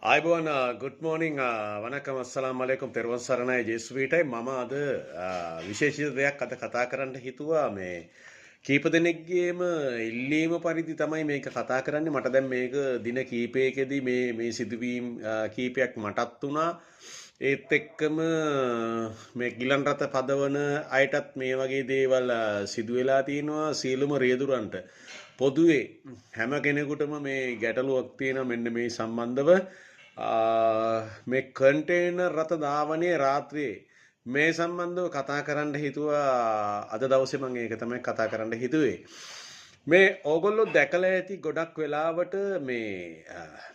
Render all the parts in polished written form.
ආයුබෝවන්, good morning, වණක්කම්, අස්සලාමු අලයිකුම්, තෙරුවන් සරණයි, ජේසු පිහිටයි. මම අද විශේෂිත දෙයක් අද කතා කරන්න හිතුවා. මේ කීප දෙනෙක්ගේම ඉල්ලීම පරිදි තමයි මේක කතා කරන්නේ. මට දැන් මේක දින කීපයකදී මේ මේ සිදුවීම් කීපයක් මටත් වුණා. ඒත් එක්කම මේ ගිලන් රථ පදවන අයටත් මේ වගේ දේවල් සිදු වෙලා තියෙනවා. සියලුම රියදුරන්ට පොදුවේ හැම කෙනෙකුටම මේ ගැටලුවක් තියෙනවා. මෙන්න මේ සම්බන්ධව මේ කන්ටේනර් රථ ධාවනයේ රාත්‍රියේ මේ සම්බන්ධව කතා කරන්න හිතුවා. අද දවසේ මම ඒක තමයි කතා කරන්න හිතුවේ. මේ ඕගොල්ලෝ දැකලා ඇති ගොඩක් වෙලාවට මේ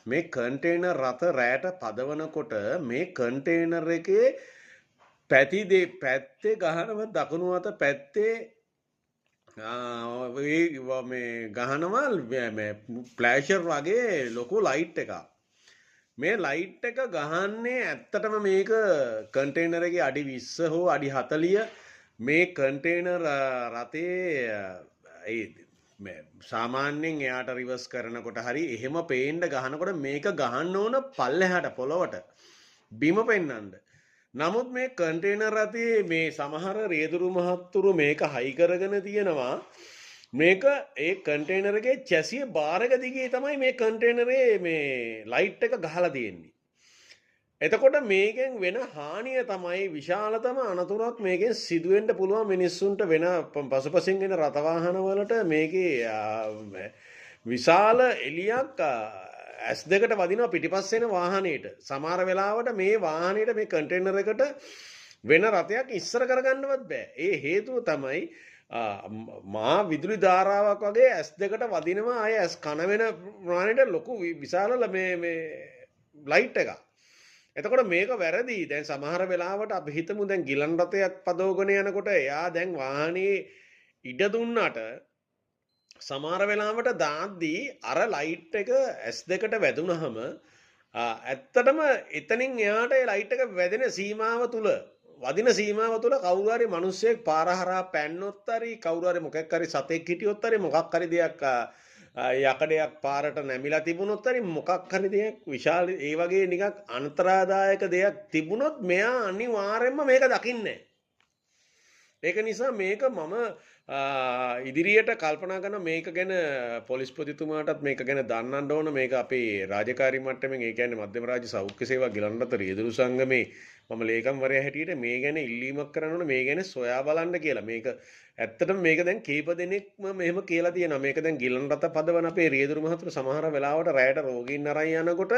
මේ කන්ටේනර් රථ රැට පදවනකොට මේ කන්ටේනර් එකේ පැති දෙ පැත්තේ ගහනව, දකුණු අත පැත්තේ මේ ගහනවා මේ ෆ්ලෑෂර් වගේ ලොකු ලයිට් එකක්. මේ ලයිට් එක ගහන්නේ ඇත්තටම මේක කන්ටේනර් එකේ අඩි 20 හෝ අඩි 40 මේ කන්ටේනර් රථේ ඒ මේ සාමාන්‍යයෙන් එයාට රිවර්ස් කරනකොට හරි එහෙම පේන්න ගහනකොට මේක ගහන්න ඕන පල්ලෙහාට පොළොවට බිම පෙන්නන්න. නමුත් මේ කන්ටේනර් රථේ මේ සමහර රියදුරු මහත්තුරු මේක හයි කරගෙන තියෙනවා. මේක ඒ කන්ටේනර් එකේ චැසිය බාර් එක දිගේ තමයි මේ කන්ටේනරේ මේ ලයිට් එක ගහලා තියෙන්නේ. එතකොට මේකෙන් වෙන හානිය තමයි විශාලතම අනතුරක් මේකෙන් සිදුවෙන්න පුළුවන් මිනිස්සුන්ට, වෙන පසුපසින් එන රථ වාහන වලට මේකේ විශාල එළියක් ඇස් දෙකට වදිනවා පිටිපස්ස එන වාහනේට. සමහර වෙලාවට මේ වාහනේට මේ කන්ටේනර් එකට වෙන රථයක් ඉස්සර කරගන්නවත් බෑ. ඒ හේතුව තමයි මහා විදුලි ධාරාවක් වගේ ඇස් දෙකට වදිනවා. ආය ඇස් කන වෙන ප්‍රමාණයට ලොකු විශාල මේ මේ ලයිට් එකක්. එතකොට මේක වැරදි. දැන් සමහර වෙලාවට අපි හිතමු දැන් ගිලන් රථයක් පදවගෙන යනකොට එයා දැන් වාහනේ ඉඩ දුන්නට සමහර වෙලාවට දාද්දී අර ලයිට් එක ඇස් දෙකට වැදුනහම ඇත්තටම එතනින් එහාට ඒ ලයිට් එක වැදෙන සීමාව තුල, වදින සීමාව තුල කවුරු හරි මිනිස්සෙක් පාර හරහා පැන්නොත් හරි, කවුරු හරි මොකෙක් හරි සතෙක් හිටියොත් හරි, මොකක් හරි දෙයක් යකඩයක් පාරට නැමිලා තිබුණොත් හරි, මොකක් හරි දෙයක් විශාල ඒ වගේ නිකන් අන්තරාදායක දෙයක් තිබුණොත් මෙයා අනිවාර්යයෙන්ම මේක දකින්නේ. ඒක නිසා මේක මම ඉදිරියට කල්පනා කරන මේක ගැන පොලිස්පතිතුමාටත් මේක ගැන දන්නන්න ඕන. මේක අපේ රාජකාරී මට්ටමින්, ඒ කියන්නේ මධ්‍යම රාජ්‍ය සෞඛ්‍ය සේවා ගිලන් රථ රියදුරු සංගමේ මම ලේකම්වරයා හැටියට මේ ගැන ඉල්ලීමක් කරන්න ඕන, මේ ගැන සොයා බලන්න කියලා. මේක ඇත්තටම මේක දැන් කීප දෙනෙක්ම මෙහෙම කියලා තියෙනවා. මේක දැන් ගිලන් රථ පදවන අපේ රියදුරු මහතුරු සමහර වෙලාවට රැයට රෝගීන් අරන් යනකොට